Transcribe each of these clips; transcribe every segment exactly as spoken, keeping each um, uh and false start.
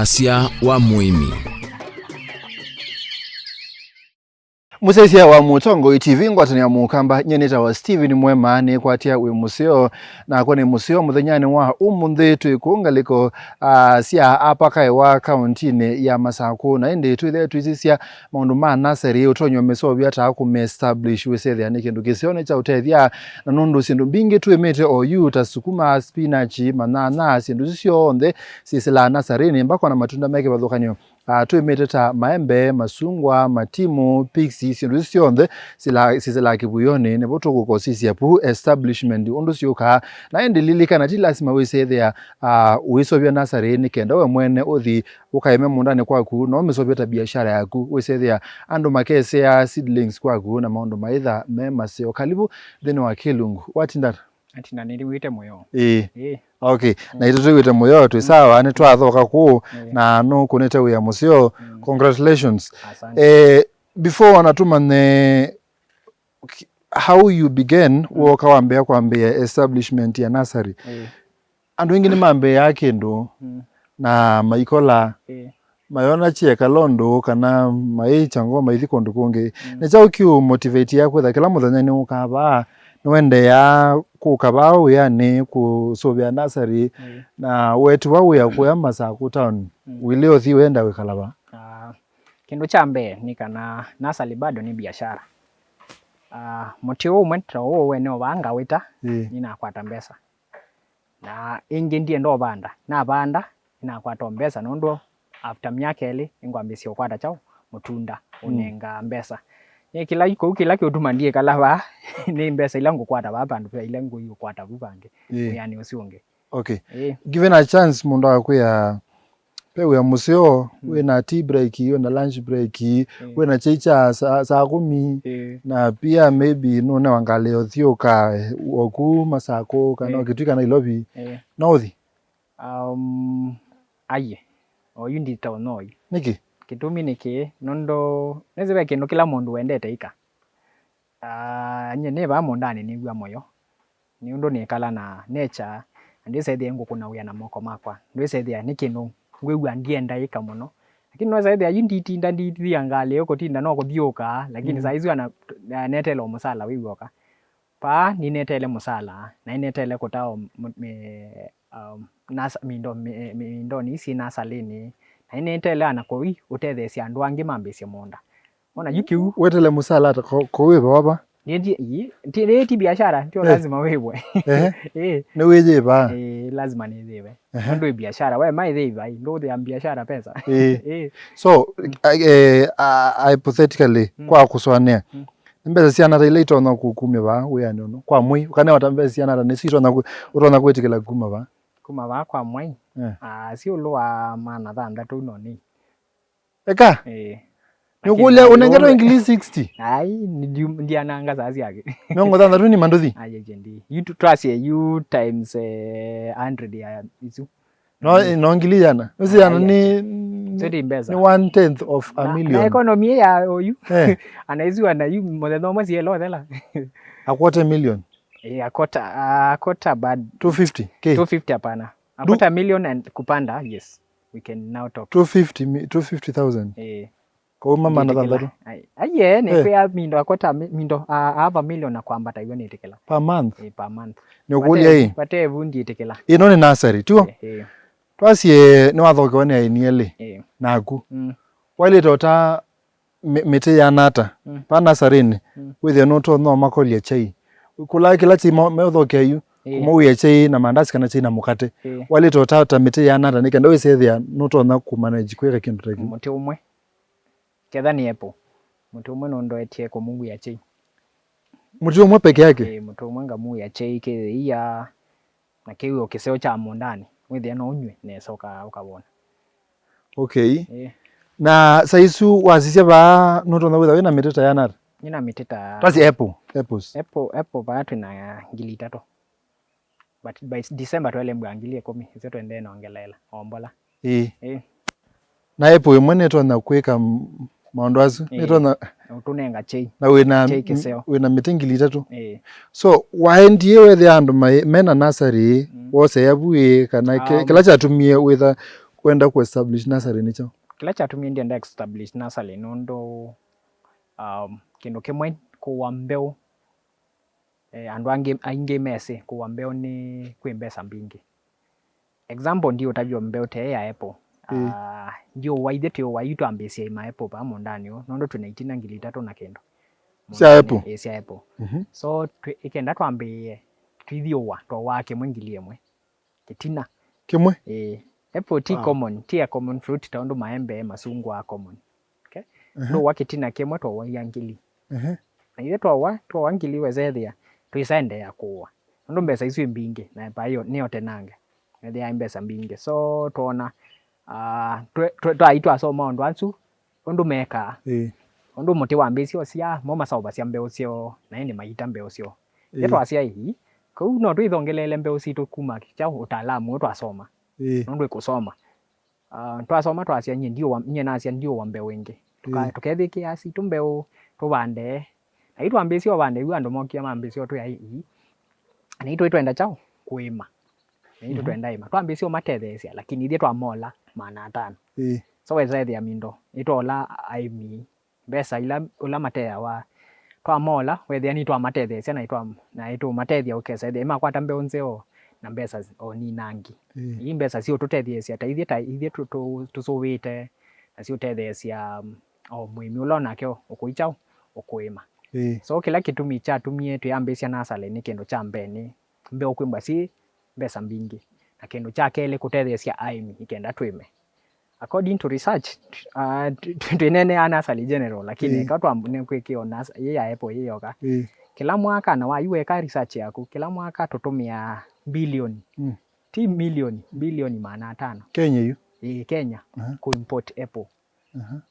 Mũsyaĩĩsya wa mũĩmi. Mũsyaĩĩsya wa Mũtongoi T V, ngwatanĩo ya Mũkamba, nyie nĩtawa Steven Mwema, nĩkwatya wĩ mũseo, nakwa nĩ mũseo mũthenyanĩ wa ũmũnthĩ. Twĩ kũu ngalĩko, ah, sya Upper Kaewa kaũntinĩ ya Masakũ, na ĩndĩ twĩthĩa twĩsisya maũndũ ma nasarĩ, ũtony'o mĩseũvya ta kũmĩ establish, wĩsethĩa nĩ kĩndũ kĩseo nĩ kya ũtethya, na nũndũ syĩndũ mbingĩ twĩmĩte oyu ta sukuma, spinach, manyanya, syĩndũ isu syonthe syĩsĩlaa nasarĩnĩ, mbakwa na matunda me kĩvathũkany'o. Ah, twĩmĩte ta maembe, masungwa, matimu, pixi, syĩndũ isu syonthe sila-, sisĩlaa kĩvuĩonĩ, nĩvo tũkũkosisya pu establishment ũndũ syũkaa. Na ĩndĩ lilikana, ti lasima wĩsethĩa, ah, ũisovya nasarĩ nĩ kenda we mwene ũthi ũkaĩme mũũndanĩ kwaku, no ũmĩsovye ta biashara yaku. Wĩsethĩa andũ makesea seedlings kwaku na maũndũ maitha me maseo. Kalivu nthĩnĩ wa Kĩlungu. Watinda? Atinda nĩwĩte mũyo. Ĩĩ. Ĩĩ. Okay. Na itũ twĩw'ĩte mũyo, twĩ sawa, nĩtwathoka kũũ, ĩĩ, na nũkũnĩte wĩa mũseo. Mm. Congratulations. Asante. Eh, before ona tũmanye how you began, mm, woka wambĩa kwambĩa establishment ya nursery. Ĩĩ. Andũ aingĩ nĩmambĩĩaa kĩndũ, mm, na maikola, ĩĩ, mayona kyekala ũndũ kana maĩkya ngoo maithi kũndũ kũngĩ. Mm. Nĩ kyaũ kĩũ motivate ya kwĩtha kĩla mũthenya nĩũkaa vaa, nĩwendeeaa kũka vaa wĩanĩ kũsũvĩa nasarĩ, mm, na weetiwa wĩa kũya Masakũ town, mm, wĩle ũthi wenda wĩkala vaa? Ah, kĩndũ kya mbee nĩ kana nasarĩ bado nĩ biashara. Ah, mũtĩ ũmwe ta ũũ wene o vaa ngawĩta, ĩĩ, nĩnakwata mbesa. Na ĩngĩ ndienda ũvanda. Navanda, nĩnakwata o mbesa, nũndũ after myaka ĩlĩ, nĩngwambĩĩsya ũkwata kyaũ? Mũtunda, mm, ũnenga mbesa. Nĩ kĩla, kũu kĩla kĩũtuma ndiĩkala vaa, nĩ mbesa ila ngũkwata vaa vandũ ve ila ngũi ũkwata vu vangĩ, ĩĩ, wĩanĩ ũsu ũngĩ. Okay. Ĩĩ. Given a chance, mũndũ akwĩa, ve wĩa mũseo, mm, wĩna tea break, wĩna lunch break, ĩĩ, wĩna kyai kya saa, saa kũmi, ĩĩ, na pia maybe nũnewa ngalĩ ũthiũka oku Masakũ, kana, ĩĩ, ũkĩtw'ĩka Nairobi, ĩĩ, no ũthi? Um, aiye. Oyu nditonya oyu. Nĩkĩ? Kĩtumi nĩ kĩĩ, nũndũ nĩsĩ ve kĩndũ kĩla mũndũ wendete ika. Ah, nyie nĩ vaa mũũndanĩ nĩw'a mũyo. Nĩ ũndũ nĩkala na nature, na ndwĩsethĩa ngũkũna wĩa na moko makwa. Ndwĩsethĩa nĩ kĩndũ ngwĩw'a ndienda ĩka mũno. Lakini nwĩsethĩa yu nditinda ndithia ngalĩ ĩyo kũtinda no kũthiũka, lakini, mm, saa isu ana, na netele o mũsala wĩw'oka. Paa ninetele mũsala, na ninetele kũtaa o m-, me-, um, nasa-, mindo, mi-, mindonĩ isi nasalĩnĩ, na ninetele ana kũi ũtetheesya andũ angĩ mambĩĩsye mũũnda. Ona yu kĩu. Wetele mũsala ata ko, ko wĩva wava? Nĩti, ii, ti, nĩ ti biashara, tio, eh, lazima wĩvwe. Ehe. Ĩĩ. Nĩwĩyĩva? Ĩĩ, lazima nĩyĩve. Ehe. Nũndũ ĩ biashara, we maĩthĩiva, ĩ, ndũthĩa biashara pesa. Ĩĩ. Ĩĩ. So, mm, eh, uh, hypothetically, mm, kwa kũsũanĩa, mm, nĩ mbesa siana ata ila itonya kũkumya vaa wĩanĩ ũno kwa mwei? Ũkanewa ta mbesa siana ata nĩsyo itonya kwĩ-, ũtonya kwĩtĩkĩla kuma vaa? Kuma vaa kwa mwei? Eh. Ah, si ũlũ wa maana thanthatũ no nĩ. Eka? Eh. Nĩũkũlya ũnengetwe ngili sixty? Ai, ndi-, ndiananga saa syake. Mĩongo thanthatũ nĩ manduthi? Ai, ai, ndi. You t-, twasye you times, eh, hundred ya isu. No, no ngili yana. Ũsi yana, ai, ni, ai, so ti mbesa, ni one tenth of a million. Na economy ya oyu. Eh. Ana isu ana yu mũthenya ũmwe sielo thela. A quarter million. Eh, a quarter, a quarter bad. Two fifty K. Two fifty hapana. A quarter million and kupanda, yes. We can now talk. Two fifty mi-, two fifty thousand. Eh. Kwa mama na thanthatũ. Ai, aiye, nĩ, eh, kwĩa mindo a quarter mi-, mindo a, a half a million na kwambata iwe nĩtĩkĩla. Per month? Eh, per month. Nĩũkũlya ĩ? Vate vu ndiĩtĩkĩla. Ĩno nĩ nursery, tiwo? Eh, eh. Twasye nĩwathokewa nĩ aini elĩ, eh, naku. Mm. Wailĩte ũta mĩ-, mĩtĩ yana ata? Mm. Pa nasarĩnĩ, mm, wĩthĩe nũtonya ũmakolya kyai. Kũla kĩla kyai ma-, meũthokea yu, eh, kũmawĩa kyai na mandasi kana kyai na mũkate. Eh. Wailĩte ũta ta mĩtĩ yana ata nĩ kenda wĩsethĩa nũtonya kũmanage kwĩka kĩndũ ta kĩu? Mũtĩ ũmwe. Ketha nĩ apple. Mũtĩ ũmwe nũndoetie kũmũwĩa kyai. Mũtĩ ũmwe peke yake? Ĩĩ, mũtĩ ũmwe ngamũwĩa kyai kĩthĩia, na kĩu o kĩseo kya mũũndanĩ. Wĩthĩa no ũnyw'e nesa ũka-, ũkavona. Okay. Ĩĩ. Na saa isu wasisya vaa, nũtonya wĩtha wĩna mĩtĩ ta yana ata? Nĩna mĩtĩ ta, twasye apple, apples. Apple, apple vaa twĩna ngili itatũ. But by December twelembwa ngili ĩkũmi, ĩsyo tũendee na ongeleela o mbola. Ĩĩ. Ĩĩ. Na apple ĩmwe nĩtonya kwĩka m-, maũndũ asu? Ĩĩ. Nĩtonya ũtũnenga kyai. Na wĩna kyai m-, kĩseo. Wĩna mĩtĩ ngili itatũ? Ĩĩ. So, waendie wethĩa andũ mai-, mena nasarĩ, mm, wosea vu ĩ, kana kĩ-, um, kĩla kyatumie wĩtha wenda kũ establish nursery nĩ kyaũ? Kĩla kyatumie ndienda establish nursery nũndũ, um, kĩndũ kĩmwe kũwa mbeũ, eh, andũ angĩ aingĩ mesĩ kũwa mbeũ nĩ kwĩ mbesa mbingĩ. Example, ndiũtavya mbeũ tee ya apple. Mm. Ah, ndiũwa ithyĩ twĩũwa yu twambĩĩsya ĩma apple vaa mũũndanĩ ũũ, nũndũ twĩ na itina ngili itatũ na kĩndũ. Sya apple? Ĩĩ, sya apple. Mhm. So, twĩ- ĩkenda twambĩĩe, twithiũwa, twowaa kĩmwe ngili ĩmwe. Kĩtina. Kĩmwe? Ĩĩ. Apple ti Wow. common, ti a common fruit ta ũndũ maembe, masungwa a common. Okay? Ehe. Ndũwa kĩtina kĩmwe twawaia ngili. Ehe. Na ithe twawa, twawa ngili wesethĩa, tũisaendeea kũwa. Nũndũ mbesa isu i mbingĩ, na payo nĩyo tenange. Ethĩa mbesa mbingĩ. So, twona, ah, twe- twe- twai twasoma ũndũ asu, ũndũ mekaa. Ĩĩ. Ũndũ mũtĩ wambĩĩsye ũsyaa, mo masaũvasya mbeũ syoo, na ĩndĩ maita mbeũ syoo. Ĩĩ. Ĩtwasya ĩĩ, kau no twĩthongeleele mbeũ sitũ kuma kyaũ ũtaalamu ũũ twasoma. Ĩĩ. Nũndũ ĩkũsoma. Ah, twasoma twasya, nyie ndiũwa, nyie nasya ndiũwa mbeũ ĩngĩ. Tũka- Ĩĩ. Tũkethĩkĩa sitũ mbeũ tũvande. Na yu twambĩĩsye ũvande, yu andũ mokie mambĩĩsye ũtwĩa ĩĩ. Na itũ twenda kyaũ? Kũĩma. Na itũ Mhm. twenda ĩma. Twambĩĩsye ũmatetheesya, lakini ithyĩ twamola maana atano. Ĩĩ. So wesa ethĩa mindo, nĩtwaola aĩmi mbesa ila, ũla mateawa, twamola, wethĩa nĩtwamatetheesya na itwa- na itũmatethya ũkesa ethĩa makwata mbeũ nzeo na mbesa o ninangi. Ĩĩ. Ii mbesa siũtũtetheesya ta ithyĩ, ta ithyĩ tũ- tũ- tũsũvĩte, na siũtetheesya, um, o mũĩmi ũla onake ũkũi kyaũ, ũkũĩma. Ĩĩ. So kĩla kĩtumi kyatumie twĩambĩĩsya nasale nĩ kĩndũ kya mbee nĩ mbeũ kwĩmbwa syĩ mbesa mbingĩ, na kĩndũ kya kelĩ kũtetheesya aĩmi nĩkenda twĩme. According to research, uh, tw- tw- twĩneeneaa nasale general, lakini Ĩĩ. eka twambĩĩe kwĩkĩo nas- yĩ ya apple yĩ yoka. Ĩĩ. Kĩla mwaka, na wayu weka research yaku, kĩla mwaka tũtũmĩaa bilioni, Mm. ti milioni, bilioni maana atano. Kenya yu? Ĩĩ, Kenya, Aha. Kũ import apple. Aha.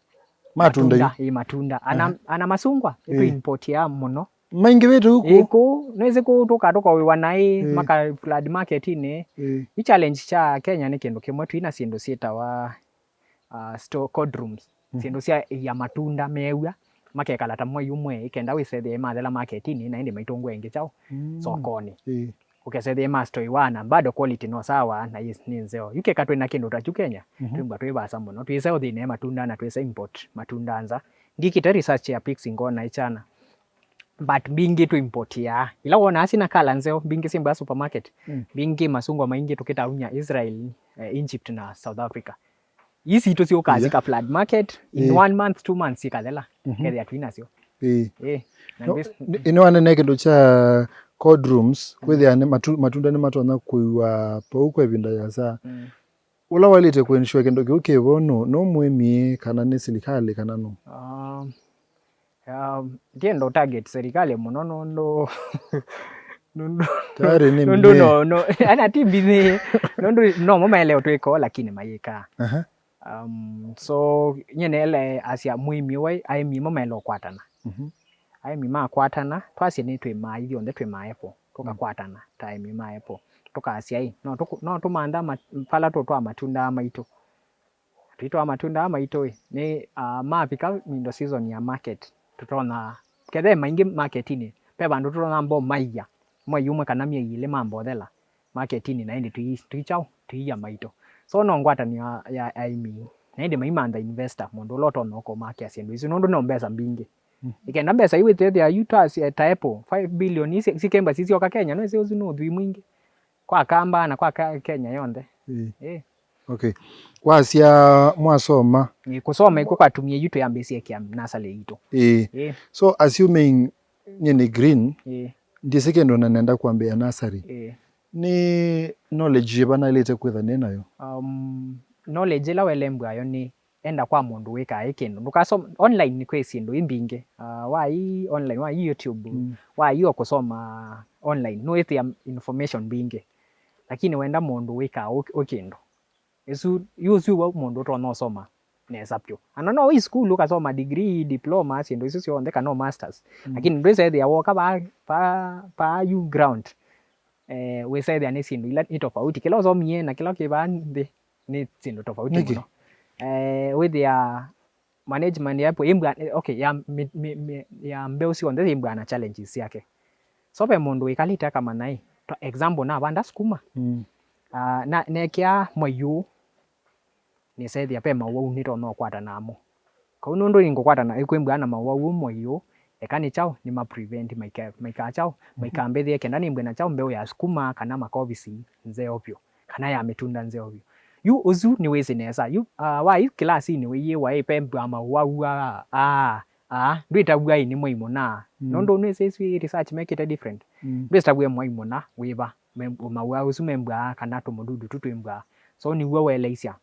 Matunda yu? Ĩĩ, matunda. Ana, Aha. ana masungwa, Ĩĩ. Tũ import ya mũno. Maingĩvĩte ũkũ? Ĩĩ, kũu, nĩsĩ kũu tũka tũkawĩwa naĩ, Ĩĩ. Maka flood market-inĩ. Ĩĩ. Yu challenge kya Kenya nĩ kĩndũ kĩmwe, twĩ na syĩndũ syĩtawa, uh, store, cold rooms. Mhm. Syĩndũ sya ĩia matunda meew'a, makekala ta mwei ũmwe, ĩkenda wĩsethĩa mathela market-inĩ, na ĩndĩ maitũngũe ĩngĩ kyaũ? Mm. Sokonĩ. Ĩĩ. Ũkesethĩa ma store ĩwa na bado quality no sawa na yes, nĩ nzeo. Yu keka twĩ na kĩndũ ta kyu Kenya, Mhm. twĩmbwa twĩ vaasa mũno. Twĩsa ũthĩne matunda na twĩsa import matunda nza. Ndikĩte research ya pigs ngona ĩkyana. But mbingĩ tũ import ya. Ila wonaa sina kala nzeo, mbingĩ syĩmbwa supermarket. Mm. Mbingĩ masungwa maingĩ tũkĩtaumya Israel, eh, Egypt na South Africa. Ii sitũ syũkaa Yeah. sika flood market, in Yeah. one month, two months ikathela. Mhm. Kethĩa twĩ nasyo. Ĩĩ. Ĩĩ. Na No, this- nĩ- nĩwanene kĩndũ kya cold rooms, Mm. kwĩthĩa nĩ matu- matunda nĩmatonya kũiwa pau kwa ĩvinda yasa. Mm. Ũla waĩlĩte kũ ensure kĩndũ kĩu kĩvo nũ? Nũ mũĩmi kana nĩ silikalĩ kana nũ? Um, um, ndienda target serikali mũno nũndũ nũndũ Tayari nĩ nũndũ mĩĩ. No no ana ti mbithi nũndũ no mo maelewa twĩko lakini mayĩkaa. Aha. Um, so nyie nele asya mũĩmi ũwe aĩmi mo maĩle ũkwatana. Mhm. Aĩmi makwatana, twasye nĩ twĩmaa ithyonthe twĩmaa apple, tũkakwatana ta aĩmi ma apple. Tũkasya ĩ, no tũkũ- no tũmantha ma- vala tũtwaa matunda maitũ. Twĩtwaa matunda aa maitũ ĩ, nĩ, ah, mavika mindo season ya market, tũtonya, kethe maingĩ market-inĩ, ve vandũ tũtonya mbo maia mwei ũmwe kana myei ĩlĩ mambothela market-inĩ, na ĩndĩ tũi- tũikyaũ, tũiya maitũ. So no ngwatanĩo ya, ya aĩmi, na ĩndĩ maimantha investor, mũndũ ũla ũtonya ũkũmakĩa syĩndũ isu, nũndũ no mbesa mbingĩ. Mhm. Ĩkenda mbesa iu ĩtethĩa yu ta, ta apple, five billion isi- sikemba sisyoka Kenya, no ĩsĩ ũsu nĩ ũthwii mwingĩ kwa Kamba na kwa ka- Kenya yonthe. Ĩĩ. Ĩĩ. Okay. Wasya mwasoma? Ĩĩ, kũsoma ĩkw'o kwatumie yu twĩambĩĩsye kĩa nasarĩ itũ. Ĩĩ. Ĩĩ. So assuming nyie nĩ green, Ĩĩ. Ndyĩsĩ kĩndũ na nenda kwambĩĩa nasarĩ. Ĩĩ. Nĩ knowledge yĩva naĩlĩte kwĩtha nĩ nayo? Um, knowledge ĩla welembwayo nĩ enda kwa mũndũ wĩkaa ĩ kĩndũ. Ndũkasoma online, kwĩ syĩndũ i mbingĩ. Uh, waĩ online, waĩ YouTube, Mm. waĩ o kũsoma online, nũĩthĩa information mbingĩ. Lakini wenda mũndũ wĩkaa ũ ũ kĩndũ. Ĩsu, yu ũsu wau mũndũ ũtonya ũsoma nesa vyũ. Ana no wĩ sukulu ũkasoma degree, diploma, syĩndũ isu syonthe, kana o masters. Mm. Lakini ndwĩsa ĩthĩa woka pa, pa, pa yu ground, eh, wĩsa ĩthĩa nĩ syĩndũ ila nĩ tofauti. Kĩla ũsomie na kĩla kĩ vaa nthĩ nĩ syĩndũ tofauti Nĩkĩ? mũno. Eh, wĩthĩa management ya apple ĩmbwa, okay, ya, mi, mi, mi, ya mbeũ syonthe ĩmbwa na challenges syake. So ve mũndũ wĩkalĩte akamanya ĩ, ta example, navanda sukuma. Mm. Ah, na nekĩa mwaiũ, nĩsethĩa ve mawau nĩtonya ũkwatana namo. Kau nũndũ nĩngũkwatana ĩkwĩmbwa na mawau mwaio, eka nĩ kyaũ, nĩ ma prevent maika-, maika kyaũ, maikambĩthĩe kenda nĩmbwe na kyaũ mbeũ ya sukuma kana makovisi nzeo vyũ, kana ya mĩtunda nzeo vyũ. Yu ũsu nĩwĩsĩ nesa. Yu, ah, waĩ kĩlasinĩ wĩyĩwa ĩ ve mbwa mawau aa, aa, aa, ndwĩtavw'a ĩ nĩ mwai mũna. Mm. Nũndũ nĩsĩ ĩsu ĩ research mekĩte different. Mm. Ndwĩtavw'a mwai mũna wĩva, me-, mawau ũsu membwaa kana tũmũdudu tu twĩmbwaa. So nĩw'o weleisya.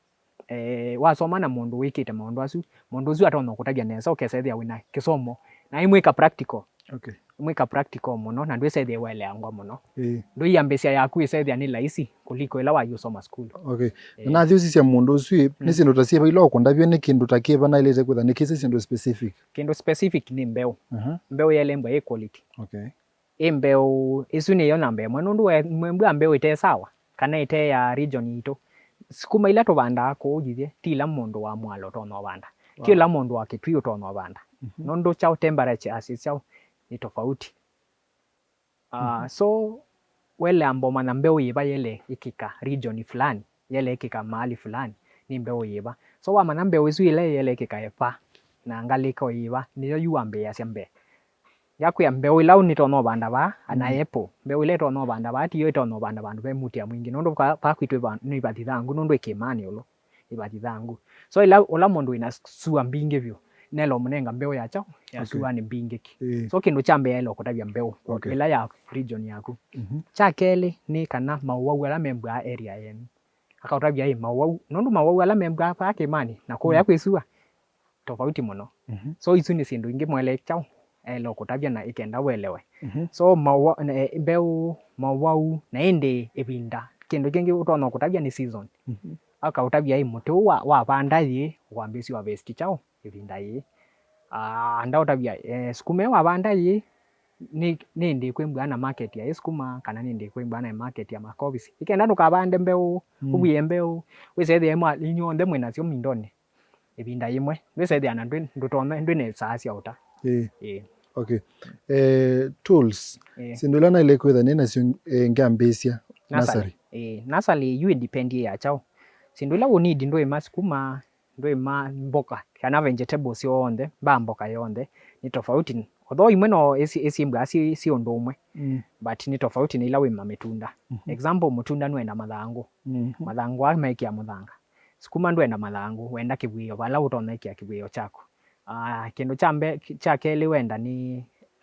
Eh, wasoma na mũndũ wĩkĩte maũndũ asu, mũndũ ũsu atonya kũtavya nesa, ũkesethĩa wĩna kĩsomo. Na imwĩka practical. Okay. Imwĩka practical mũno, na ndwĩsethĩa waeleangwa mũno. Ĩĩ. Ndũiambĩsya yaku ĩsethĩa nĩ laisi kũliko ĩla waiũsoma sukulu. Okay. Ĩĩ. Na nathi ũsisya mũndũ ũsu ĩ, nĩ syĩndũ ta syĩva ila ũkũndavya, nĩ kĩndũ ta kĩva naĩlĩte kwĩtha nĩkĩsĩ syĩndũ specific? Kĩndũ specific nĩ mbeũ. Aha. Mbeũ yelembwa ĩ quality. Okay. Ĩ mbeũ ĩsu nĩyo namba ĩmwe, nũndũ we-, mwembwa mbeũ ĩte sawa, kana ĩte ya region yitũ. Sukuma ila tũvandaa kũu yithyĩ, ti ila mũndũ wa mwalo ũtonya ũvanda. Ti ĩla mũndũ wa Kitui ũtonya ũvanda. Mhm. Nũndũ kyaũ, temperatures syaũ nĩ tofauti. Ah, so, weleamba ũmanya mbeũ yĩva yele ĩkĩka region fulani, yele ĩkĩka mahali fulani, nĩ mbeũ yĩva. So, wamanya mbeũ ĩsu ĩla yele ĩkĩka ĩva, na ngalĩko yĩva, nĩyo yu wambĩĩasya mbee. Yakwĩa mbeũ ĩla nĩtonya ũvanda vaa, ana apple, mbeũ ĩla ĩtonya ũvanda vaa, tiyo ĩtonya ũvanda vandũ ve mũtĩa mwingĩ, nũndũ vaa, vaa kwitũ ĩva-, nĩ ĩvathi thangu, nũndũ ĩ kĩĩmanĩ ĩũlũ. Ĩvathi thangu. So, ĩla, ũla mũndũ wĩna sua mbingĩ vyũ, nelo mũnenga mbeũ ya kyaũ, ya sua nĩ mbingĩ ki. Ĩĩ. So, kĩndũ kya mbee elo kũtavya mbeũ, okay, ĩla ya region yaku. Mhm. Kya kelĩ nĩ kana mawau ala membwaa area yenu. Akaũtavya ĩ mawau, nũndũ mawau ala membwaa vaa kĩĩmanĩ, na kũya kwĩ sua, tofauti mũno. Mhm. So, isu nĩ syĩndũ ingĩ mwele kyaũ, elo kũtavya na ĩkenda welewe. Mhm. So, mawa-, ne-, mbeũ, mawau, na ĩndĩ ĩvinda. Kĩndũ kĩngĩ ũtonya kũtavya nĩ season. Mhm. Akaũtavya ĩ mũtĩ ũũ wa, wavanda yĩ, wambĩĩsya harvest kyaũ, ĩvinda yĩ. Ah, ndaũtavya, eh, sukuma ĩ wavanda yĩ, nĩ, nĩ ĩndĩ kwĩmbwa na market ya ĩ sukuma, kana nĩ ĩndĩ kwĩmbwa na market ya makovisi. Ĩkenda ndũkavande mbeũ, mm, ũvwie mbeũ, wĩsethĩa mwa-, inyw'onthe mwĩnasyo mindonĩ. Ĩvinda yĩmwe, ndwĩsethĩa na ndwĩ, ndũtonya, ndwĩ na saa sya ũta. Ĩĩ. Ĩĩ. Okay. Eh, tools. Ĩĩ. Syĩndũ ila naĩle kwĩtha nĩ nasyo, eh, ngĩambĩĩsya nursery. Nursery. Ĩĩ, nursery yu ĩdependie ya kyaũ. Syĩndũ ila ũnidi ndwĩma sukuma, ndwĩma mboka, kana vegetable syonthe, mbaa mboka yonthe, nĩ tofauti. Although imwe no ĩsi-, ĩsimbwa si, si ũndũ ũmwe, mm, but nĩ tofauti na ila wĩma mĩtunda. Mhm. Example, mũtunda nũenda mathangũ. Mhm. Mathangũ aa mekĩa mũthanga. Sukuma ndwenda mathangũ, wenda kĩvw'ĩo, vala ũtonya ĩkĩa kĩvw'ĩo kyaku. Ah, kĩndũ kya mbe-, kya kelĩ wenda nĩ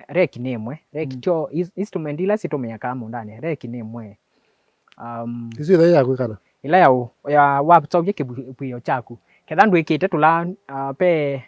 reki nĩ ĩmwe. Reki, mm, tyo ins-, instrument ila sitũmĩakaa mũũndanĩ, reki nĩ ĩmwe. Um, isu ĩla ya kwĩkala? Ĩla ya ũ-, ya waseũvya kĩvw'ĩo kyaku. Ketha ndwĩkĩte tũla, ah, ve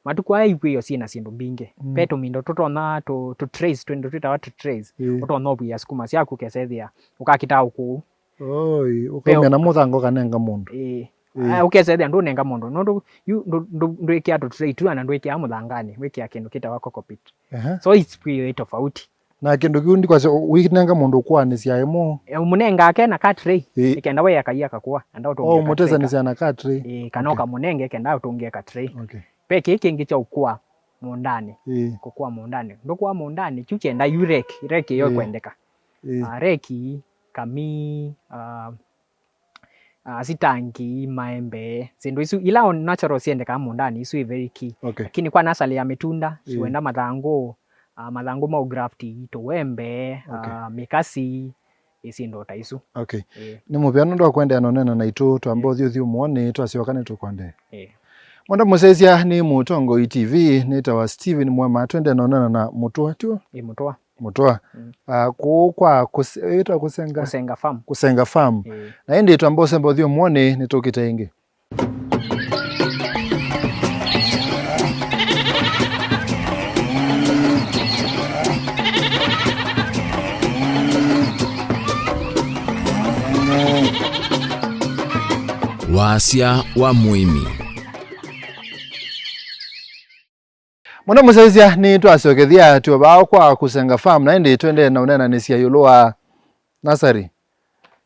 matukũ aya ivw'ĩo syĩ na syĩndũ mbingĩ. Mm. Ve tũmindo tũtonya tũ, tũ trays, twĩndũ twĩtawa tũ trays. Ĩĩ. Ũtonya ũvw'ĩa sukuma syaku ũkesethĩa ũkakĩtaa ũkũũ. Oi, ũkaumya na mũthanga ũkanenga mũndũ. Ĩĩ. Ĩĩ. Ah, ũkesethĩa ndũnenga mũndũ. Nũndũ yu ndũ-, ndũ-, ndwĩkĩa tũ tray tu, ana ndwĩkĩa mũthanganĩ, wĩkĩa kĩndũ kĩtawa cockpit. Ehe. So it's pretty tofauti. Na kĩndũ kĩu ndikwasya ũ-, ũinenga mũndũ ũkũanĩsya ĩmwe. E, ũmũnengaa ke na ka tray, ĩĩ, nĩkenda we akaia kakũa, anda ũtũngĩa ka tray. Ũmũtesanĩsya na ka tray. Ĩĩ, kana, okay, ũkamũnenge kenda ũtũngĩe ka tray. Okay. Ve kĩĩ kĩngĩ kya ũkũa mũũndanĩ. Ĩĩ. Kũkũa mũũndanĩ. Ndũkũa mũũndanĩ, kyu kyenda yu reki, reki ĩyo, ĩĩ, ĩkwendeka. Ĩĩ. Ah, reki, kamii, ah, ah, sitangi, maembe, syĩndũ isu, ila natural syendekaa mũũndanĩ, isu i very key. Okay. Lakini kwa nursery ya mĩtunda, ĩĩ, siwenda mathangũ, ah, mathangũ ma graft, tũwembe, okay, ah, mĩkasi, ĩ syĩndũ ta isu. Okay. Ĩĩ. Nĩ mũvea nũndũ wa kũendeea na ũneena naitũ, twamba, ĩĩ, ũthiũthiũ mũonĩ, twasyoka nĩtũkwendee. Ĩĩ. Mwenda mũsyaĩĩsya nĩ Mũtongoi T V, nĩtawa Steven Mwema, twendee na ũneena na Mũtũa, tiw'o? Ĩĩ, Mũtũa. Mũtũa. Mm. Ah, kũu kwa kũse-, ĩtwa kũsenga? Kũsenga farm. Kũsenga farm. Ĩĩ. Na ĩndĩ twamba ũsemba ũthiũmũonĩ, nĩtũkĩte ĩngĩ. Wasya wa mũĩmi. Mũno mũsyaĩĩsya, nĩtwasyokethya twĩ vaa kwa Kũsenga Farm, na ĩndĩ tũendee na ũneenanĩsya ĩũlũ wa nursery.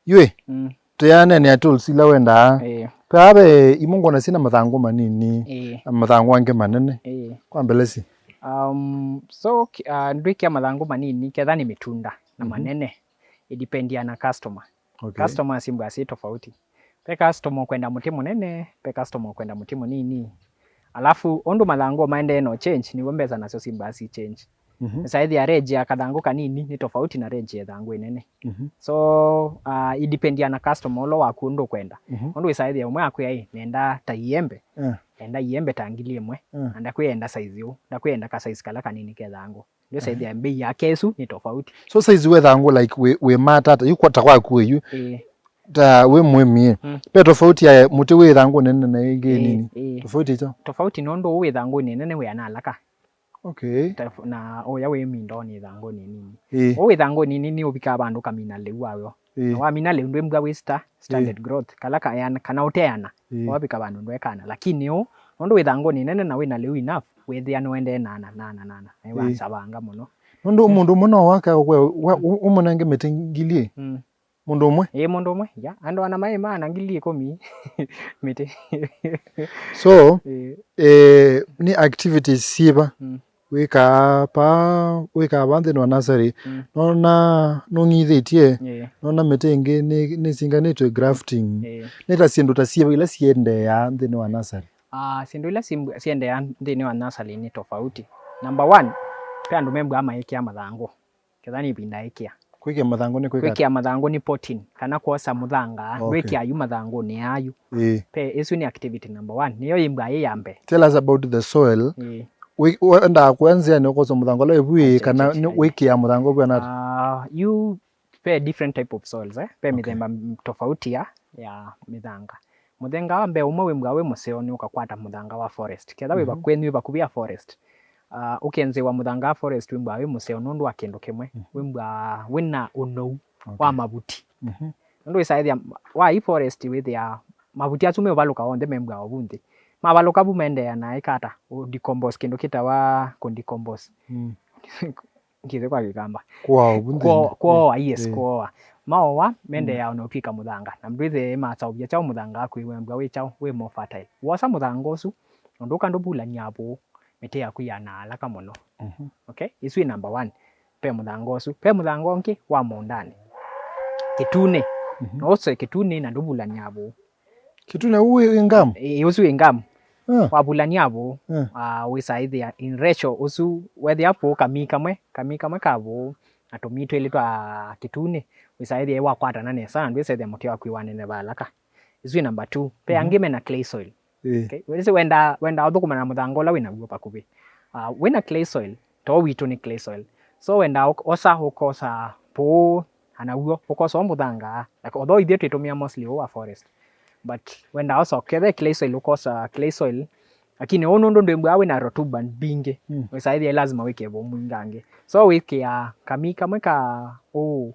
Yu ĩ, mm, tũyaneenea tools ila wendaa. Ĩĩ. Vaa ve imwe ngwona syĩna mathangũ manini, ĩĩ, na mathangũ angĩ manene. Ĩĩ. Kwa mbelesi. Um, so, ki-, ah, ndwĩkĩa mathangũ manini, ketha nĩ mĩtunda na, mhm, manene. Ĩdipendia na customer. Okay. Customers imbwa syĩ tofauti. Ve customer ũkwenda mũtĩ mũnene, ve customer ũkwenda mũtĩ mũnini. Alafu ũndũ mathangũ maendee no change, nĩw'o mbesa nasyo simbaa si change. Mhm. Ũsaĩthĩa range ya kathangũ kanini nĩ tofauti na range ya ĩthangũ ĩnene. Mhm. So uh, idependia na customer ũla waku ũndũ ũkwenda. Mhm. Ũndũ wĩsaĩthĩa ũmwe akwĩa ĩ, nenda ta iembe, Eh. nenda iembe ta ngili ĩmwe, Eh. na ndakwĩenda size ũũ, ndakwĩenda ka size kala kanini ke thangũ. Ndio saizi ya bei yake ĩsu nĩ tofauti. So size we thangũ, like, wĩ, wĩ matata, yu kwa ta kwaku yu. Eh. Ta wĩ mũĩmi, eh. Mm. Ve tofauti ya mũtĩ wĩ thangũ nene na ĩngĩ Eh, nini. Eh. Tofauti ĩkyaũ? Tofauti nũndũ ũũ wĩ thangũ nene wĩ na alaka. Okay. Ta f-, na ũya wĩ mindonĩ thangũ nĩ nini. Eh. Ũũ wĩ thangũ nini nĩ ũvikaa vandũ kamina lĩu wayo. Eh. Na wamina lĩu ndwĩmbwa wĩ sta-, standard Eh. growth. Kala kayana, kana ũteana. Eh. Wavika vandũ ndwekana. Lakini ũũ, nũndũ wĩ thangũ nĩ nene na wĩ na lĩu enough, wĩthĩa nũendee nana, nana, nana. Na Eh. wasavanga mũno. Nũndũ mũndũ ũmwe no wake akũkwĩa, wa-, ũ-, ũmũnenge mĩtĩ ngili. Mm. Mũndũ ũmwe? Ĩĩ, mũndũ ũmwe. Ya, andũ ana maĩ maana ngili ĩkũmi mĩtĩ. So, Ĩĩ. Eh, nĩ activities syĩva Mm. wĩkaa pa, wĩkaa va nthĩnĩ wa nursery? Mm. Nona nũng'ithĩtye, Ĩĩ. nona mĩtĩ ĩngĩ nĩ, nĩsinganĩtwe grafting. Ĩĩ. Nĩ ta syĩndũ ta syĩva ila siendeeaa nthĩnĩ wa nursery? Ah, syĩndũ ila sim-, siendeeaa nthĩnĩ wa nursery nĩ tofauti. Number one, ve andũ membwaa maĩkĩa mathangũ. Ketha nĩ ĩvinda ĩkĩa. Kwĩkĩa mathangũ nĩ kwĩka? Kwĩkĩa mathangũ nĩ potting, kana kwosa mũthanga, Okay. ndwĩkĩa yu mathangũnĩ ayu. Ĩĩ. Pe, ĩsu nĩ activity number one. Nĩyo yĩmbwa yĩ ya mbee. Tell us about the soil. Ĩĩ. Wĩ-, wendaa kũya nzĩanĩ ũkosa mũthanga ũla wĩvu ĩĩ, Acha, kana acha, nĩ acha. wĩkĩa mũthanga ũvu anata? Ah, yu, pe different type of soils, eh? Pe Okay. mĩthemba m-, tofauti ya, ya mĩthanga. Mũthanga wa mbee ũmwe wĩmbwa wĩ mũseo nĩ ũkakwata mũthanga wa forest. Ketha wĩ Mhm. vakwenyu, wĩ vakuvĩ ya forest. Ah, ũkenzĩwa mũthanga wa forest wĩmbwa wĩ mũseo nũndũ wa kĩndũ kĩmwe. Mhm. Wĩmbwa wĩna ũnou Okay. wa mavuti. Mhm. Nũndũ wĩsaĩthĩa wa i forest wĩthĩa mavuti asu meũvalũka onthe membwa ovu nthĩ. Mavalũka vu maendeea na ĩkata, ũ decompose kĩndũ kĩtawa kũ decompose. Mm. Ngĩthĩ kwa Kĩkamba. Kũoa ovu nthĩ. Kũo-, kũoa, yes, Eh. kũoa. Maoa, mendeea Mm. ona ũtw'ĩka mũthanga. Na ndwĩthĩe masaũvya kyaũ mũthanga waku wĩwembwa wĩ kyaũ, wĩ more fertile. Wosa mũthanga ũsu, ũndũ ũka ndũvulany'a vũũ, mĩtĩ yaku yanaa alaka mũno. Mhm. Okay? Ĩsu ĩ number one. Pe mũthanga ũsu. Pe mũthanga ũngĩ wa mũũndanĩ. Kĩtunĩ. Mhm. No ũse kĩtunĩ na ndũvulany'a vũũ. Kĩtunĩ ũu wĩ, wĩ ngamu? Ĩ, ũsu wĩ ngamu. Ah. Wavulany'a vũũ, Ah. ah, wĩsaĩthĩa in ratio ũsu, wethĩa vũũ kamii kamwe, kamii kamwe ka vũũ, na tũmii twĩlĩ twa kĩtunĩ, wĩsaĩthĩa wakwatana nesa, na ndwĩsethĩa mũtĩ waku waneneva alaka. Ĩsu ĩ number two. Pe Mhm. angĩ mena clay soil. Ĩ. Okay? Wĩsĩ wenda, wenda ũthũkũma na mũthanga ũla wĩ naw'o vakuvĩ. Ah, wĩna clay soil, to witũ nĩ clay soil. So wenda ũk-, osa, ũkosa vũũ, anaw'o, ũkosa o mũthanga, like, although ithyĩ twĩtũmĩa mostly ũũ wa forest. But wenda osa, kethe clay soil, ũkosa clay soil, lakini ũũ nũndũ ndwĩmbwa wĩna rotuba mbingĩ, Mm. wĩsaĩthĩa lazima wĩke vũũ mwingangĩ. So wĩkĩa kamii kamwe ka ũũ,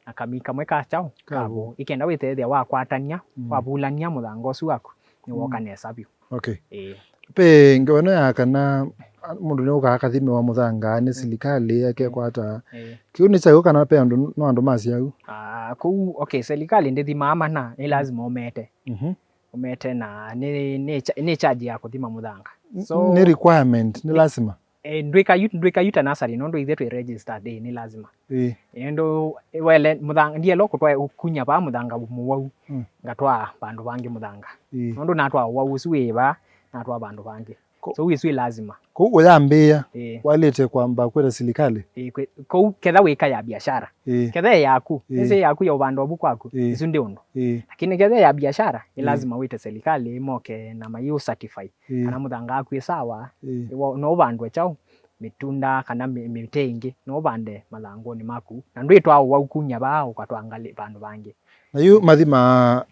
na kamii kamwe ka kyaũ, Ka ka vũũ. vũũ. Ĩkenda wĩtethya wakwatany'a, Mm. wavulany'a mũthanga ũsu waku, nĩwoka Mm. nesa vyũ. Okay. Ĩĩ. Pe ngewa ĩno ya kana, a, mũndũ nĩũkaa akathimĩwa mũthanga nĩ Mm. silikalĩ akekwata. Ĩĩ. Kĩu nĩ kyaũ kana pe andũ, no andũ masya u? Ah, kũu, okay, silikalĩ ndĩthimaa mana, nĩ Mm. lazima ũmete. Mhm. Ũmete na nĩ, nĩ cha-, nĩ charge ya kũthima mũthanga. N-, So, nĩ requirement, nĩ nĩ lazima? Eh, ndwĩka yu-, ndwĩka yuta nasarĩ nũndũ ithe twĩ registered, eh, nĩ lazima. Ĩĩ. Ĩndũ wele mũthanga, ndielo kũtwa kunya vaa mũthanga mũwau, Mm. ngatwaa vandũ vangĩ mũthanga. Ĩĩ. Nũndũ natwaa ũwau ũsu wĩ vaa, natwaa vandũ vangĩ. Ko- So wĩsu ĩ lazima. Kũu ũyambĩĩa, Ĩĩ. walĩte kwamba kwĩta silikalĩ? Ĩĩ, kwĩ-, kũu ketha wĩka ya biashara. Ĩĩ. Ketha ĩ yaku, Ĩĩ. ĩsĩ yaku ya ũvanda ovu kwaku, Ĩĩ. ĩsu ndĩ ũndũ. Ĩĩ. Lakini ketha ya biashara, ĩ Ĩĩ. lazima wĩte silikalĩ moke na mayũ certify. Ĩĩ. Kana mũthanga waku ĩ sawa, Ĩĩ. ĩ wa-, no ũvandwe kyaũ, mĩtunda kana mĩ-, mĩtĩ ĩngĩ, no ũvande mathangũnĩ maku. Na ndwĩtwaa ũwau kunya vaa ũkatwaa ngalĩ vandũ vangĩ. Na yu mathimaa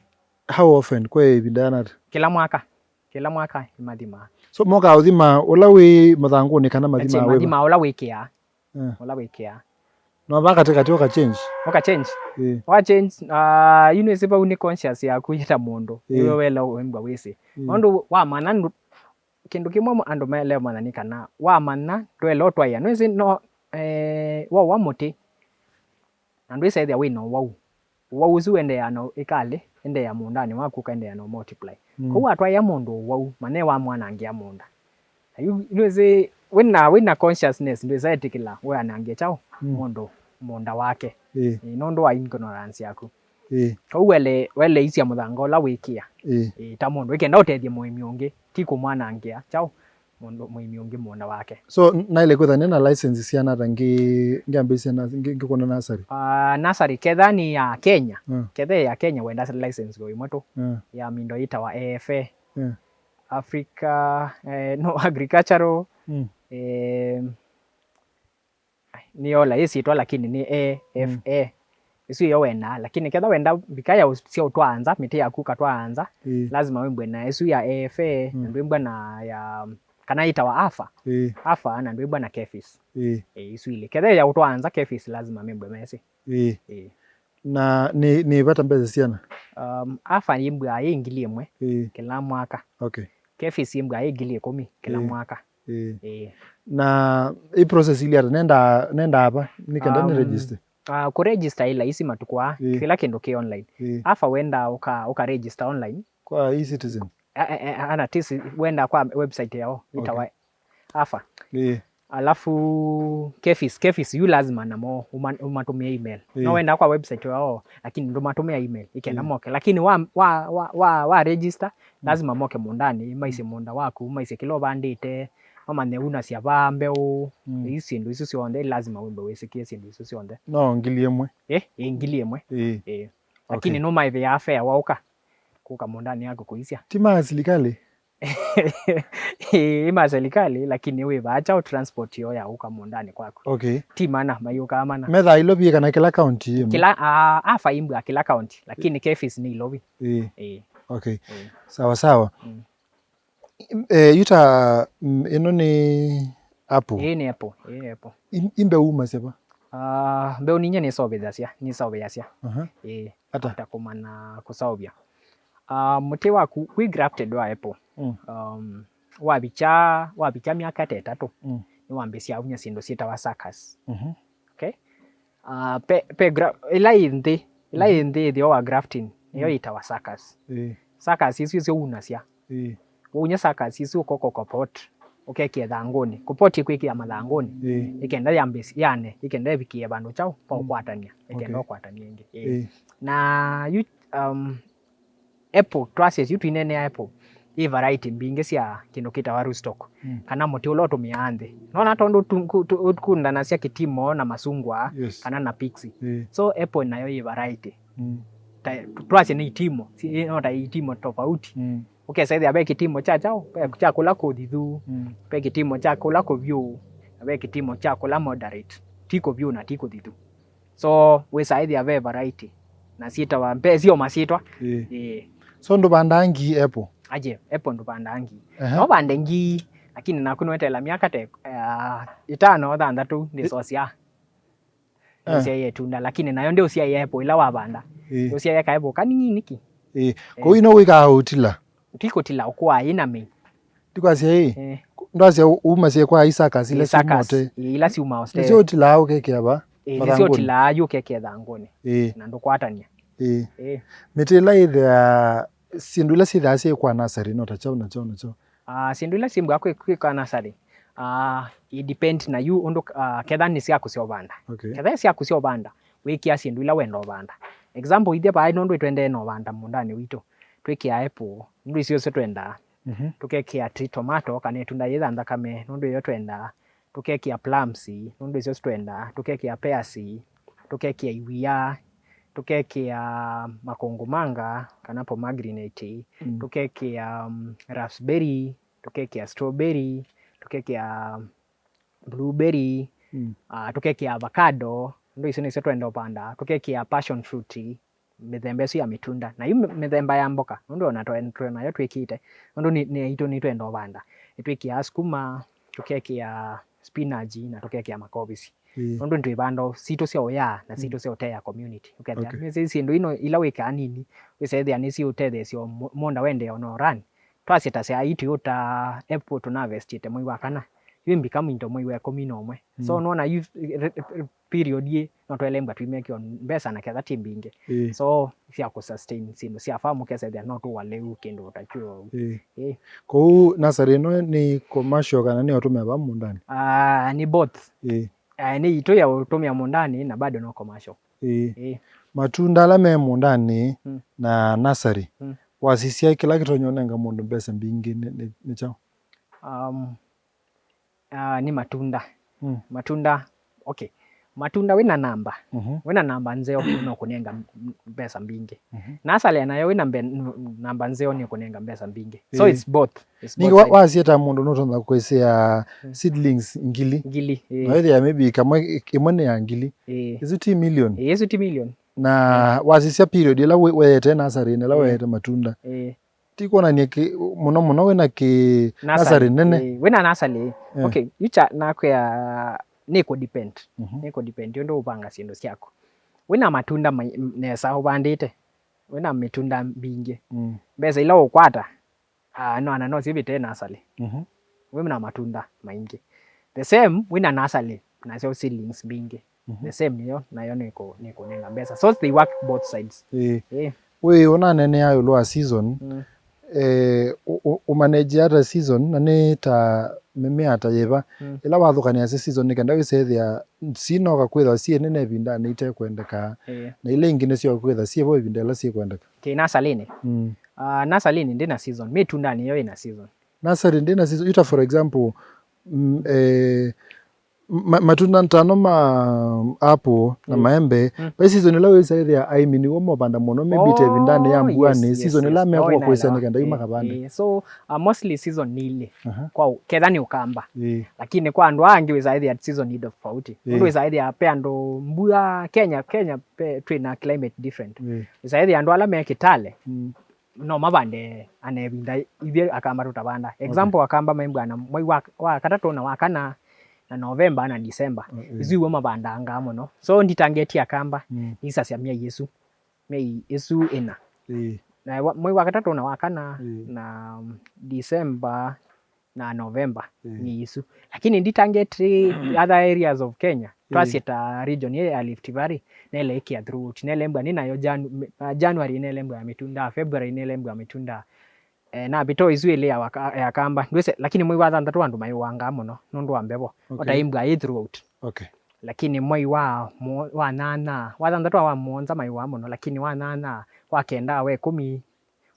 how often, kwa ĩvinda yana ata? Kĩla mwaka, kĩla mwaka nĩmathimaa. So mokaa ũthima ũla wĩ mathangũnĩ kana mathimaa Ati wĩva? Mathimaa ũla wĩkĩaa. Eh. Ũla wĩkĩaa. No va katĩkatĩ ũka change? Ũka change. Eh. Ũka change, ah, yu nĩsĩ vau nĩ conscious yaku yĩta mũndũ. Eh. Nĩwe wela wĩmbwa wĩsĩ. Eh. Nũndũ wamanya ndũ-, kĩndũ kĩmwe mo-, andũ maelewa manya nĩ kana wamanya ndwela ũtwaĩa. Nĩsĩ no, eh, waũa mũtĩ. Na ndwĩsethĩa wĩ na ũwau. Ũwau ũsu wendeea na ĩkalĩ, endeea mũũndanĩ waku, ũkaendeea na multiply. Mm. Kwoou watwaĩa mũndũ ũwau, manya wamwanangĩa mũũnda. Na yu, nĩwĩsĩ, wĩna, wĩna consciousness, ndwĩsa etĩkĩla ũyanangĩe kyaũ, Mm. mũndũ mũũnda wake. Ĩĩ. Ĩĩ, nũndũ wa ignorance yaku. Ĩĩ. Kau wele, weleisya mũthanga ũla wĩkĩa. Ĩĩ. Ĩĩ, ta mũndũ, ĩkenda ũtethye mũĩmi ũngĩ, ti kũmwanangĩa kyaũ mũndũ, mũĩmi ũngĩ mũũnda wake. So, n-, naĩle kwĩthania na license syana ata ngĩ-, ngĩambĩĩsya na, ngĩ-, ngĩkũna nasarĩ? Ah, nasarĩ, ketha nĩ ya Kenya. Mm. Ketha ya Kenya, wenda license o ĩmwe tu. Mm. Ya mindo yĩtawa A F A. Mm. Africa, eh, no, agricultural, Mm. eh, nĩ yola yĩsyĩtwa, lakini nĩ A F A. Mm. Ĩsu ĩyo wendaa, lakini ketha wenda mbika ya ũs-, sya ũtwaa nza, mĩtĩ yaku ũkatwaa nza, Ĩĩ. lazima wĩmbwe na ĩsu ya A F A, na Mm. ndwĩmbwa na ya, kana yĩtawa AFA. Ĩĩ. AFA, na ndwĩmbwa na KEPHIS. Ĩĩ. Ĩĩ, isu ilĩ. Ketha ya ũtwaa nza, KEPHIS lazima membwe mesĩ. Ĩĩ. Ĩĩ. Na nĩ, nĩ vata mbesa siana? Um, AFA yĩmbwaa yĩ ngili ĩmwe Ĩĩ. kĩla mwaka. Okay. KEPHIS yĩmbwaa yĩ ngili ĩkũmi kĩla Ĩĩ. mwaka. Ĩĩ. Ĩĩ. Na ĩ process ili ata? Nenda, nenda ava, nĩ kenda nĩ Um, register? Ah, kũ register ĩ laisi matukũ aa, Ĩĩ. kĩla kĩndũ kĩ online. Ĩĩ. AFA wenda ũka, ũka register online. Kwa eCitizen? A, a, a, ana tisi wenda kwa website yao, Okay. ĩtawa AFA. Ĩĩ. Alafu KEPHIS, KEPHIS yu lazima namo ũma-, ũmatũmĩe email. Ĩĩ. No wenda kwa website yao, lakini ndũmatũmĩa email, ĩkenda Ĩĩ. moke. Lakini wa, wa, wa, wa, wa register, Mm. lazima moke mũũndanĩ, maisye mũũnda waku, maisye kĩla ũvandĩte, mamanye unasya vaa mbeũ, Mm. isu syĩndũ isu syonthe, lazima wĩmbe wĩsĩkĩe syĩndũ isu syonthe. No ngili ĩmwe? Eh, ĩ ngili ĩmwe. Ĩĩ. Ĩĩ. Lakini Okay. nũmaĩvĩaa fare waũka, kũka mũũndanĩ yaku kũisya. Ti ma silikalĩ? Ĩĩ, ma silikalĩ, lakini wĩ vaa kyaũ transport yo ya ũka mũũndanĩ kwaku? Okay. Ti mana, mayũkaa mana. Methaa Ilovi kana kĩla county ĩmwe? Kĩla, ah, AFA imbwa kĩla county, lakini KEPHIS nĩ Ilovi. Ĩĩ. Ĩĩ. Okay. Ĩĩ. Sawa sawa. Mm. Eh, yuta, mm, ĩno nĩ apple. Ĩĩ nĩ apple, ĩĩ nĩ apple. Im-, imbeũ umasya va? Ah, mbeũ ninyie nĩseũvĩthasya, nĩseũvĩasya. Aha. Ĩĩ. Ata? Ata kũmana kũseũvya. Ah, mũtĩ waku wĩ grafted wa apple. Mm. Um, wavikya, wavikya myaka ta ĩtatũ, Mm. nĩwambĩĩsya aunya syĩndũ syĩtawa suckers. Mhm. Okay? Ah, pe, pe gra-, ĩla yĩ nthĩ, ĩla yĩ Mhm. nthĩ ĩthĩo wa grafting, nĩyo Mm. yĩtawa suckers. Ĩĩ. Suckers isu nĩsyo unasya. Ĩĩ. Waunya suckers isu ũkoka ũkapot, ũkekĩa ĩthangũnĩ. Kũpot ĩkwĩkĩa mathangũnĩ. Ĩĩ. Ĩkenda yambĩĩsye, yane, ĩkenda ĩvikĩe vandũ kyaũ, pa Mm. ũkwatany'a. Ĩkenda Okay. ũkwatany'a ĩngĩ. Ĩĩ. Ĩĩ. Na yu, um, apple, twasya yu twineenea apple, yĩ variety mbingĩ sya kĩndũ kĩtawa rootstock, Mm. kana mũtĩ ũla ũtũmĩaa nthĩ. Nona tondũ tu-, ku-, tu-, ũkundanasya kĩtimo na masungwa, Yes. kana na pixie. Ĩĩ. So apple nayo yĩ variety. Mm. Ta, twasye nĩ itimo, si, no ta itimo tofauti. Mm. Ũkesa ĩthĩa ve kĩtimo kya kyaũ, ve kya kũla kũthithu, Mm. ve kĩtimo kya kũla kũvyũ, na ve kĩtimo kya kũla moderate. Ti kũvyũ na ti kũthithu. So, wĩsaa ĩthĩa ve variety. Na syĩtawa, mbe syo masyĩtwa. Ĩĩ. Ĩĩ. So, ndũvandaa ngii apple? Aje, apple ndũvandaa ngii. Ehe. No vande ngii, lakini naku nĩweteela myaka te, ah, ĩtano, thanthatũ, ndĩsosya. Eh. Ndĩsyaie ĩtunda, lakini nayo ndĩũsyaie apple ĩla wavanda. Ĩĩ. Ndĩũsyaie ka apple kanini nĩkĩ? Ĩĩ. Eh. Kũu ino wĩkaa ũtila? Ti kũtila, ũkũaa ĩna mĩi. Ndikwasya ĩ? Eh. Ndwasya u-, umasye kwa ĩ suckers ila Ĩ suckers, syumote. Ĩ, ila syumaa ostere. Nĩsyo ũtilaa ũkekĩa va? Ĩ, nĩsyo Mathangũnĩ. Ũtilaa yu ũkekĩa ĩthangũnĩ. Ĩĩ. Na ndũkwatany'a. Ĩĩ. Ĩĩ. Mĩtĩ ĩla yĩthĩaa, syĩndũ ila syĩthĩaa syĩ kwa nasarĩ, no ta kyaũ na kyaũ na kyaũ? Ah, syĩndũ ila syĩmbwa kwĩ-, kwĩka nasarĩ, ah, it depend na yu ũndũ, ah, ketha nĩ syaku sya ũvanda. Okay. Ketha syaku sya ũvanda, wĩkĩa syĩndũ ila wenda ũvanda. Example, ithyĩ vaa nũndũ twendee na ũvanda mũũndanĩ witũ, twĩkĩa apple, nũndũ icio icio twendaa. Mhm. Tũkekĩa ti tomato, kana ĩtunda yĩtha nthakame, nũndũ ĩyo twendaa. Tũkekĩa plums, nũndũ icio twendaa. Tũkekĩa pears, tũkekĩa iwia, tũkekĩa makũngũmanga, kana pomegranate, Mm. tũkekĩa, um, raspberry, tũkekĩa strawberry, tũkekĩa blueberry, Mm. ah, tũkekĩa avocado, nũndũ icio nĩcio twenda ũvanda, tũkekĩa passion fruit, mĩthemba ĩsu ya mĩtunda. Na yu mĩ-, mĩthemba ya mboka, nũndũ ona twe-, twĩ nayo twĩkĩte, nũndũ nĩ, nĩ aitũ nĩtwenda ũvanda. Nĩtwĩkĩaa sukuma, tũkekĩa spinach, na tũkekĩa makovisi. Ĩĩ. Nũndũ nĩtwĩvanda sitũ sya ũyaa na Mm. sitũ sya ũteea community. Ũkethĩa, Okay. nĩsĩ syĩndũ ino ila wĩkaa nini, wĩsethĩa nĩsiũtetheesya o mũ-, mũũnda wendee ona ũrani. Twasya ta sya ii twĩũta apple tũnavestĩte mwei wa kana, yu mbika mwinto mwei wa ĩkũmi na ũmwe. So, Mm. nona yu, re-, re-, period ĩ, no twelembwa twimekĩo mbesa na ketha ti mbingĩ. Ĩĩ. So, sya kũ sustain syĩndũ sya farm, ũkesethĩa no tũwa lĩu kĩndũ ũtakyo. Ĩĩ. Ĩĩ. Kũu nasarĩ ĩno nĩ commercial kana nĩ ũtũmĩa va mũũndanĩ? Ah, nĩ both. Ĩĩ. Ah, nĩ itũ ya ũtũmĩa mũũndanĩ na bado no commercial. Ĩĩ. Ĩĩ. Matunda ala me mũũndanĩ Mm. na nasarĩ, Mm. wasisya kĩla kĩtonya ũnenga mũndũ mbesa mbingĩ nĩ, nĩ, nĩ kyaũ? Um, uh, nĩ matunda. Mm. Matunda, okay. Matunda wĩna namba, Mhm. wĩna namba nzeo nĩũkũnenga m- m- mbesa mbingĩ. Mhm. Nasarĩ nayo wĩna mbe- n- namba nzeo nĩũkũnenga mbesa mbingĩ. So Ĩĩ. It's both. It's Ningĩ both wa- sides. Wasieta mũndũ nũtonya kwĩsĩa Mm. seedlings ngili. Ngili. Ĩĩ. Na wĩthĩa maybe kamwe ĩmwe nĩ ya ngili. Ĩĩ. Isu ti million. Ĩĩ, isu ti million. Na wasisya period ĩla we- weete nasarĩnĩ, ĩla Ĩĩ. weete matunda. Ĩĩ. Ti kwonania kĩ mũno mũno wĩna kĩ Nasarĩ, nasarĩ nene. Ĩĩ, wĩna nasarĩ. Yeah. Okay, yu kya nakwĩa nĩ kũ depend. Mhm. Nĩ kũ depend ũndũ ũvanga syĩndũ syaku. Wĩna matunda mai- nesa ũvandĩte. Wĩna mĩtunda mbingĩ. Mm. Mbesa ila ũkwata, ah, no ana no sivĩte nasarĩ. Mhm. Wĩna matunda maingĩ. The same, wĩna nasarĩ, nasyo seedlings mbingĩ. Mhm. The same nĩyo, nayo nĩkũ- nĩkũnenga mbesa. So they work both sides. Ĩĩ. Ĩĩ. Wĩ ũnaneenea ĩũlũ wa season, Mm. eh, ũ- ũ- ũmanage ata season, na nĩ ta mĩmea ta yĩva? Mm. Ĩla wathũkanĩasya season nĩ kenda wĩsethĩa sinoka kwĩthwa syĩ nene ĩvindanĩ itekwendeka, Ĩĩ. na ila ingĩ nĩsyoka kwĩthwa syĩ vo ĩvinda ĩla syĩkwendeka. Kĩ nasarĩnĩ? Mm. Ah, nasarĩnĩ ndĩ na season. Mĩtundanĩ yo ĩna season. Nasarĩ ndĩ na season. Yu ta for example, mm, eh, ma- matunda ntano ma apple na Mm. maembe, Mm. vai season ĩla wĩsaĩthĩa aĩmi nĩw'o mobanda mũno, maybe ta ĩvindanĩ ya Oh, mbuanĩ, yes, yes, season ĩla yes. Oh, mekw'a kwĩsya nĩnaelewa. Nĩ kenda yu Eh, makavanda. Eh, so, uh, mostly season nĩ ilĩ. Aha. Kwa ũ- ketha nĩ ũkamba. Ĩĩ. Lakini kwa andũ aa angĩ wĩsaĩthĩa season nĩ tofauti. Ĩĩ. Ũndũ wĩsaĩthĩa pe andũ mbua Kenya, Kenya pe twĩ na climate different. Ĩĩ. Wĩsaĩthĩa andũ ala me Kitale, Mm. no mavande ana ĩvinda ithyĩ akamba tũtavanda. Okay. Example, akamba maimbwana mwai wa, wa katatũ na wa kana na November na December. Mm, mm. Isu iw'o mavandangaa mũno. So nditangetie akamba, Mm. nisasya myei ĩsu. Myei ĩsu ĩna. Ĩĩ. Na wa- mwai wa katatũ na wa kana Mm. na December na November Mm. nĩ isu. Lakini nditangetie other areas of Kenya. Mm. Twasye ta region ĩĩ ya Rift Valley, nelekĩa throughout. Nelembwa nĩ nayo Janu- me- uh, January nelembwa ya mĩtunda, February nelembwa ya mĩtunda. Eh, na vito isu ĩlĩ ya waka- ya kamba. Ndwĩse, lakini mwai wa thanthatũ andũ maiwangaa mũno nũndũ wa mbevo. Okay. Otaimbwa ĩ throughout. Okay. Lakini mwai wa mũ- wa nyanya, wa thanthatũ wa mũonza maiwa mũno, lakini wa nyanya, wa kenda, wa ĩkũmi,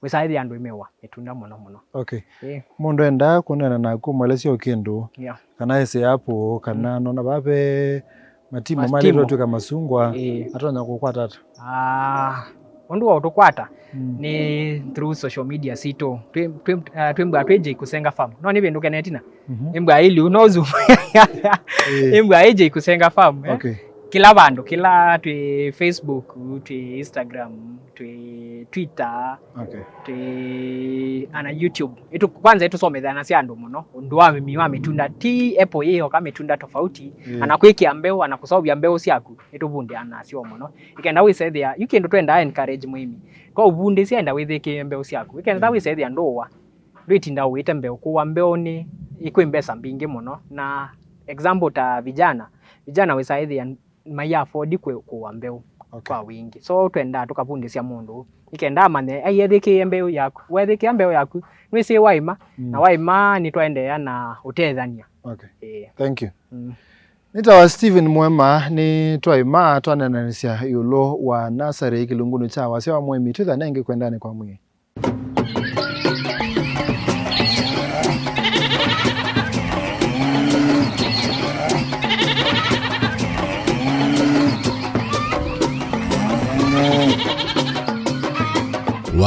wĩsaĩthĩa andũ imewa mĩtunda mũno mũno. Okay. Ĩĩ. Mũndũ endaa kũneena naku ũmwelesya o kĩndũ, Yeah. kana ĩsĩ apple, kana Mm. nona vave matimu Matimu. Malĩtwe twĩka masungwa, Ĩĩ. atonya kũkwata ata? Ah, ũndũ wa ũtũkwata Mm. nĩ through social media sitũ. Twĩ- twĩ- ah, twĩmbwa twĩ J Kusenga Farm. No nĩ vĩndũ kenetina? Mhm. Ĩmbwa ĩliu, no zoom. Ĩĩ. Ĩmbwa ĩ J Kusenga Farm, eh? Okay. Kĩla vandũ, kĩla twĩ Facebook, twĩ Instagram, twĩ Twitter, Okay. twĩ ana YouTube. Ĩtũ- kwanza ĩtũsomethanasya andũ mũno ũndũ wa ũĩmi wa mĩtunda. Ti apple yĩyoka, mĩtunda tofauti, Yeah. ana kwĩkĩa mbeũ, ana kũseũvya mbeũ syaku, ĩtũvundĩaa nasyo mũno. Ĩkenda wĩsethĩa, yu kĩndũ twendaa encourage mũĩmi. Kwa ũvundĩsya enda wĩthĩkĩe mbeũ syaku. Ĩkenda Mm. wĩsethĩa ndũũa, ndwĩtinda ũĩte mbeũ. Kũũa mbeũ nĩ kwĩ mbesa mbingĩ mũno. Na example ta vijana, vijana wĩsaĩthĩa mai afford kwĩ- kũũa mbeũ Okay. kwa wingĩ. So twendaa tũkavundĩsya mũndũ nĩkenda amanye aiethĩkĩe mbeũ yaku. Wethĩkĩa mbeũ yaku, nwĩsĩ waima, Mm. na waima nĩtwaendeea na ũtethany'a. Okay. Ĩĩ. Thank you. Mm. Nĩtawa Stephen Mwema, nĩ twaima twanenanĩsya ĩũlũ wa nasarĩ kĩlungunĩ kya wasya wa mũĩmi twĩtha nengĩ kwendanĩ kwa mwĩĩ.